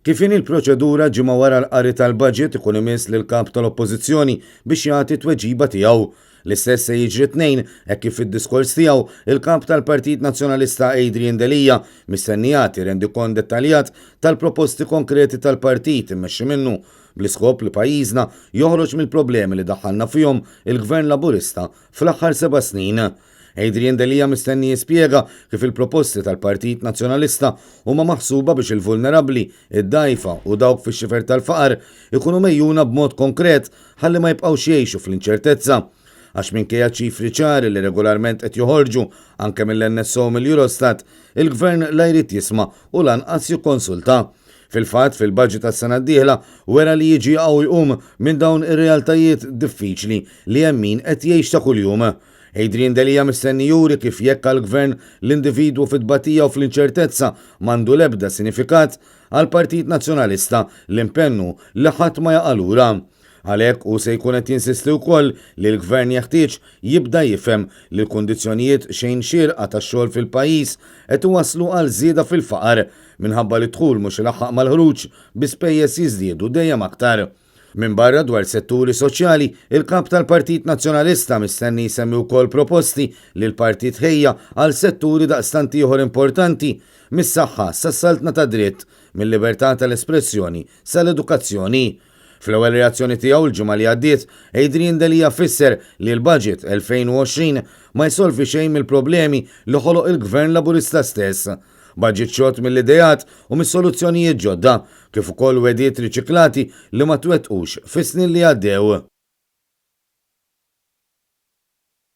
Kif inhi l-proċedura, ġimgħa wara l-qari tal-budget ikun imiss lill-Kap tal-Oppożizzjoni biex jagħti t-tweġiba tiegħu. L-istess se jiġri t-Tnejn hekk kif fid-diskors tiegħu, il-Kap tal-Partit Nazzjonalista Adrian Delia mistenni jagħti rendikont dettaljat tal-proposti konkreti tal-partit immexxi minnu bl-iskop li pajjiżna joħroġ mill-problemi li daħħalna fihom il-Gvern Laburista fl-aħħar seba' snin. Adrian Delia mistenni jispjega kif il-proposti tal-Partit Nazzjonalista huma maħsuba biex il-vulnerabbli, id-dgħajfa u dawk fix-xifer tal-faqar ikunu megħjuna b'mod konkret ħalli ma jibqgħux jgħixu fl-inċertezza. Għax minkejja ċifri ċari li regolarment qed joħorġu anke mill-NSO u mill-Eurostat, il-Gvern la jrid jisma' u lanqas jikkonsulta. Fil-fatt, fil-budget għas-sena d-dieħla wera li jiġi jaqa' u jqum minn dawn ir-realtajiet diffiċli li hemm min qed jgħix ta' kuljum. Adrian Delia mistenni juri kif jekk għall-Gvern l-individwu fit-tbatija u fl-inċertezza m'għandu l-ebda sinifikat, għall-Partit Nazzjonalista l-impenn hu li ħadd ma jaqa' lura. Għalhekk hu se jkun qed jinsisti wkoll li l-Gvern jeħtieġ jibda jifhem li l-kundizzjonijiet xejn xierqa tax-xogħol fil-pajjiż qed iwasslu għal żieda fil-faqar minħabba li d-dħul mhux ilaħħaq mal-ħruġ bi spejjeż jiżdiedu dejjem aktar. Minbarra dwar setturi soċjali, il-Kap tal-Partit Nazzjonalista mistenni jsemmi wkoll proposti li l-partit ħejja għal setturi daqstant ieħor importanti, mis-saħħa sas-saltna tad-dritt, mil-libertà tal-espressjoni sal-edukazzjoni. Fl-ewwel reazzjoni tiegħu l-ġimgħa li għaddiet, Adrian Delia fisser li l-Budget 2020 ma jsolvi xejn mill-problemi li ħoloq il-Gvern Laburista stess. Budget xott mill-ideat u mis-soluzzjonijiet ġodda, kif ukoll wegħdiet riċiklati li ma twettqux fis-snin li għaddew.